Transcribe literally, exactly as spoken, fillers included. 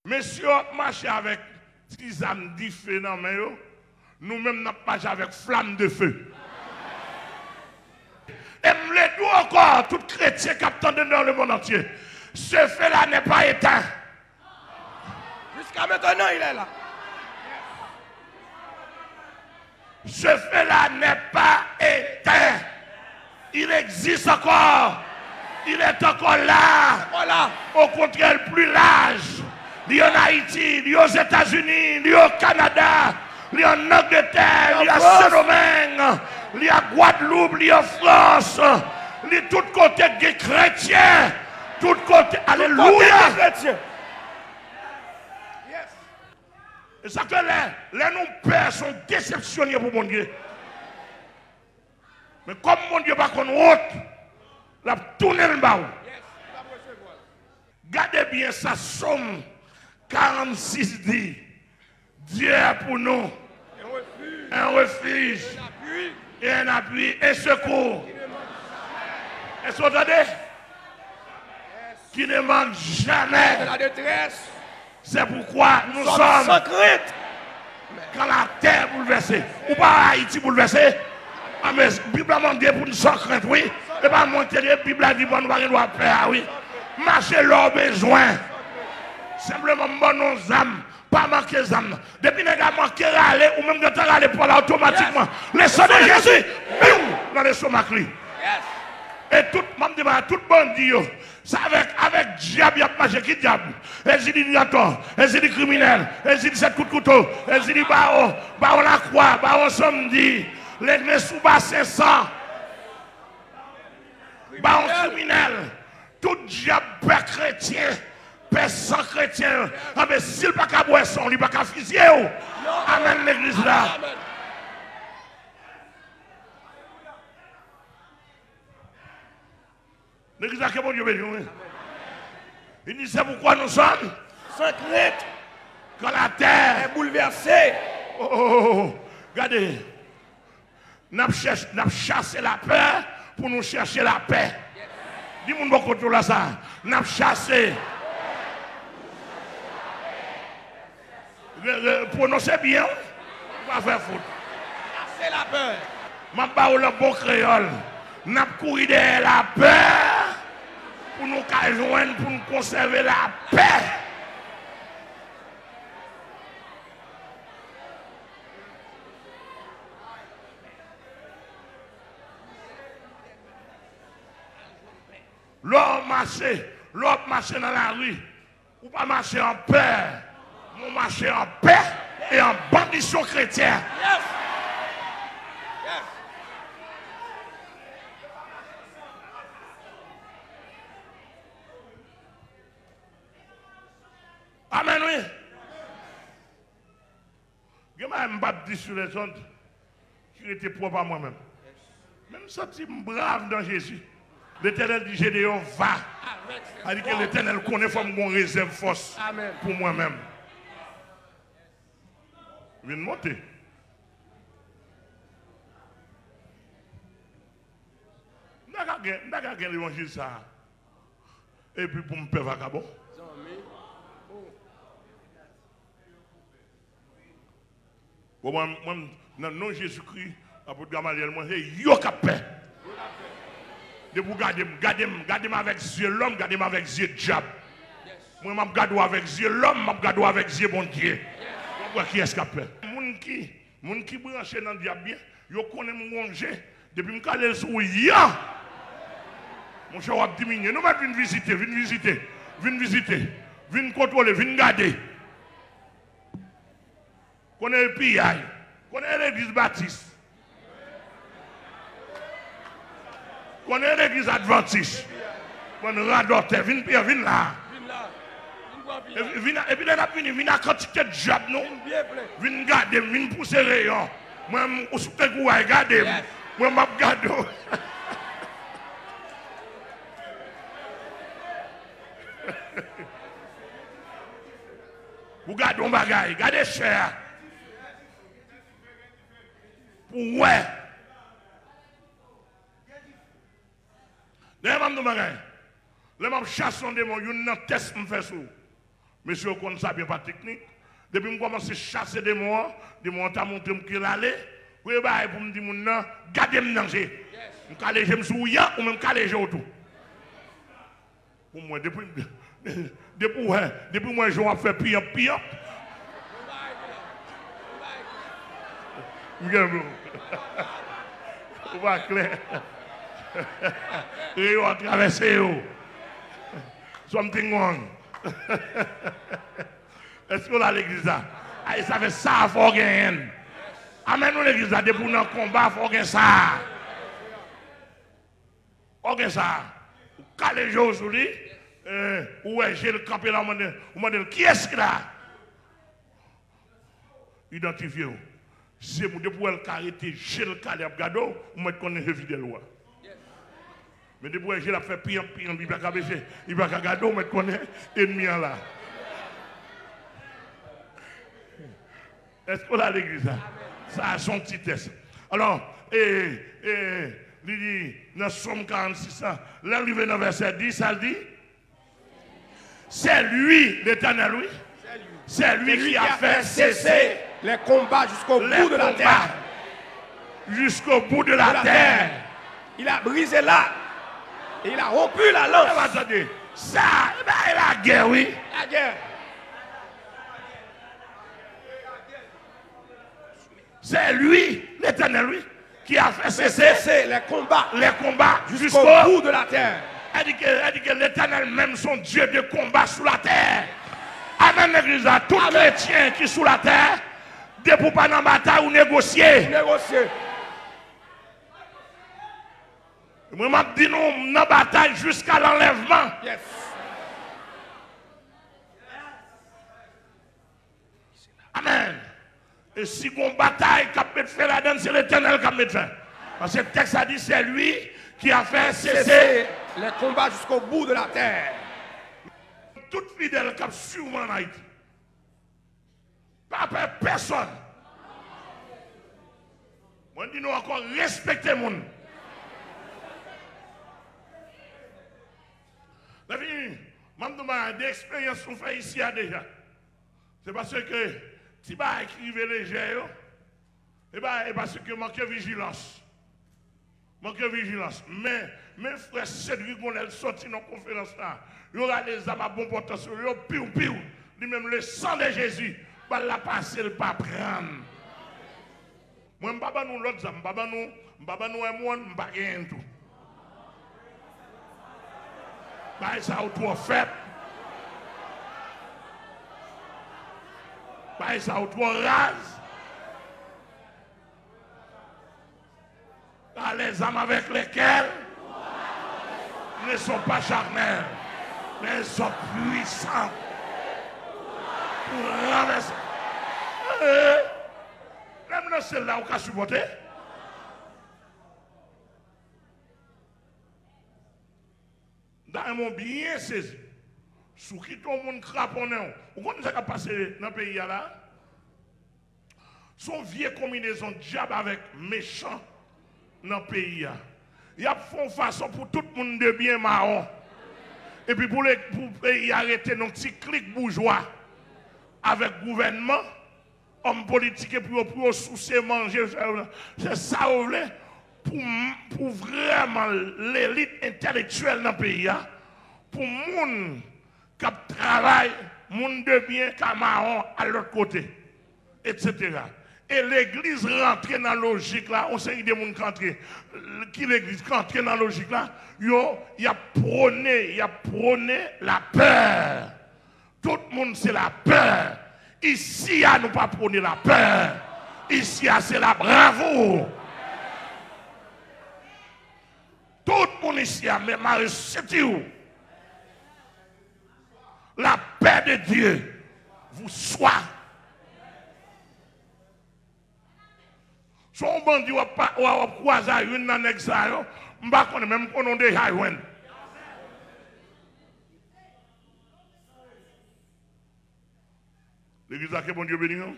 Mesye yo ap mache avèk ti zam dife nan men yo, nou menm n ap mache avèk flamme de feu. E m vle di w ankò, tout kretyen k ap tande m dans le monde entier, ce feu-là n'est pas éteint. Jusqu'à maintenant, il est là. Ce feu-là n'est pas éteint. Il existe encore. Il est encore là. Au contraire, plus large. Li an Ayiti, li Ozetazini, li o Kanada, li an Angletè, li a Sendomeng, li a Gwadloup, li an Frans, li tout kote k gen kretyen, tout kote, alelouya. E sa k fè lè, lè nou pè, se yon desepsyon l ye pou Bondye. Men kòm Bondye pa konn wont, l ap tounen l ba w. Gade byen sa Sòm karannsis di, Dieu est pour nous un refuge et un appui et secours. Èske w tande? Qui ne manque jamais. C'est pourquoi nous sommes sans crainte quand la terre est bouleversée. Ou pa wè Ayiti boulvèse? A, men Bib la mande pou n san krent, wi. E pa mwen ki te di, Bib la di, bon, nou pa gen dwa pè a, wi. Mache lè w bezwen. Senpleman, m ban nou zam. Pa manke zam nan. Depi nèg la manke rale, ou menm gentan rale pwa la otomatikman. Le sang de Jésus, biw, nan lestomak li. E tout, m ap di, tout bandi yo, se avèk, avèk dyab y ap mache. Ki dyab? Ezili Diktatè, Ezili kriminèl, Ezili sèt kout kouto, Ezili Bawon, Bawon Lakwa, Bawon Sanmdi, legliz sou basen san, Bawon kriminèl. Tout dyab pè kretyen, pè san kretyen. Anben, si l pa ka bwè san w, li pa ka fizye w. Amèn, legliz la. Legliz la, ke Bondye beni w, wi. Il dit, c'est pourquoi nous sommes sans crainte quand la terre est bouleversée. Oh, oh, oh, oh. Gade. N ap chèch-, n ap chase lapè pou nou chèche lapè. Di moun bò kote w la sa. N ap chase. Re-, re-, pwononse byen, wi. Ou pa fè fout. Chase lapè. M ap ba w l an bon kreyòl. N ap kouri dèyè lapè pou nou ka jwenn, pou n konsève lapè. Lè w mache, lè w ap mache nan lari, ou pa mache an pè, men w mache an pè e an bandisyon kretyen. Amèn, wi. Gen bagay m p ap di sou lèzòd ki rete pwòp a mwen menm. Men m santi m brav nan Jezi. Letènèl di, Jedeyon, va. Sa di ke Letènèl konnen fò m gon rezèv fòs pou mwen menm. Vin monte. M ta ka gen, m ta ka gen levanjil sa a. Epi pou m pè vakabon. Bon, mwen, mwen, nan non Jezikri, apot Gamalyèl, mwen, se yo k ap pè. Depi w gade m, gade m, gade m avèk zye lòm, gade m avèk zye dyab. Mwen, m ap gade w avèk zye lòm, m ap gade w avèk zye Bondye. W ap wè kiyès k ap pè. Moun ki, moun ki branche nan dyab byen, yo konnen m wonje. Depi m kale l sou ou, yan! Monchè, w ap diminye. Nou mèt vin vizite, vin vizite, vin vizite, vin kontwole, vin gade. Konnen e piyay. Konnen e legliz batis. Konnen e legliz advantis. Bann radòtè, vin, vin la. E vi-, vin a, epi lè n ap vini, vin a kantite dyab nou. Vin gade m, vin pouse reyon. Mwen, m, ou sou tèt ou ay gade m. Mwen, m ap gade w. Ou gade yon bagay, gade chè a. Pou w wè. Dayè, m ap di w bagay. Lè m ap chase yon demon, youn nan tès m fè sou ou. Mesye yo konn sa byen pa teknik. Depi m kòmanse chase demon an, demon an ta montre m ke l ale. Premye bagay pou m di moun nan, gade m nan je. M kale je m sou ou, yan, ou menm kale je w tou. Pou mwen, depi, depi w wè, depi w wè jan w ap fè piyanp, piyanp. M gen, ou pa klè. Reyo a travèse yo. Something wrong. Èske w la legliz la? Ay, sa fè sa fò w genyen l. Amèn, nou legliz la, depi w nan konba, fò w gen sa. Fò w gen sa. Ou kale je w sou li, eh, ou wè je l kanpe la, ou mande, ou mande l, "Kiyès ki la?" Idantifye w. Se moun, depi w wè l ka rete je l kale ap gade w, ou mèt konnen se fidèl ou a. Men depi w wè je l ap fè piyanp, piyanp, li pa ka bese, li pa ka gade w, ou mèt konnen ènmi an la. Èske w la legliz la? Sa a se yon ti tès. Alò, e, e, li di nan Sòm karannsis la, lè l rive nan vèsè dis, sa l di? C'est lui, l'Éternel, oui. C'est lui qui a fait cesser les combats jusqu'au bout de la terre. Jusqu'au bout de la terre. Il a brisé l'arc et il a rompu la lance. Sa, e bagay lagè, wi. La guerre. C'est lui, l'Éternel, oui, qui a fait cesser les combats, les combats jusqu'au bout de la terre. Èske, èske Letènèl menm se yon Dye de konba sou latè? Amèn, legliz la. Tout kretyen ki sou latè, depi w pa nan batay, ou negosye. Negosye. Mwen, m ap di nou, m nan batay jiska lanlèvman. Yes. Amèn. E si gon batay k ap met fen ladan l, se Letènèl k ap met fen. Paske tèks la di, c'est lui qui a fait cesser les combats jusqu'au bout de la terre. Tout fidèl k ap swiv mwen ann Ayiti, pa pè pèsonn. Mwen di nou ankò, respekte moun. Lèfini, m ap di w bagay, de eksperyans nou fè isi a deja. Se paske ti bagay ki rive lejè yo, e ba, e paske manke vijilans. Manke vijilans. Men, men frè Cedric Gon lè l soti nan konferans la, yo rale zam a bon pòtansyon, yo piw, piw. Li menm, le sang de Jésus, bal la pase, l pa pran. Mwen, m pa ban nou lòt zam, m pa ban nou, m pa ban nou M one, m pa genyen l tou. Bagay sa yo twò fèb. Bagay sa yo twò raz. Car les armes avec lesquelles ne sont pas charnelles, mais elles sont puissantes pour renverser. Eh, lè m nan syèl la, ou ka sipòte? M ta renmen w byen sezi. Si w kite yon moun kraponnen w, ou konn sa k ap pase nan peyi a la? Se yon vye konbinezon dyab avèk mechan nan peyi a. Y ap fè yon fason pou tout moun de byen mawon. Epi pou le, pou peyi a rete nan ti klik boujwa avèk gouvènman, òm politik, epi yo, pou yo souse, manje, se sa yo vle pou, pou vrèman lelit entèlektyèl nan peyi a, pou moun k ap travay, moun de byen ka mawon al lòt kote, etsetera. E legliz rantre nan lojik la, yon seri de moun k antre, ki legliz k antre nan lojik la, yo, y ap pwone, y ap pwone lapè. Tout moun se lapè. Isi a, nou pa pwone lapè. Isi a, se labravou. Tout moun isi a, men mare senti w. La paix de Dieu vous soit. Se yon bandi w ap pa, w ap kwaze a youn nan nèg sa yo, m pa konnen, men m konnen w deja jwenn. Legliz la, ke Bondye beni nou.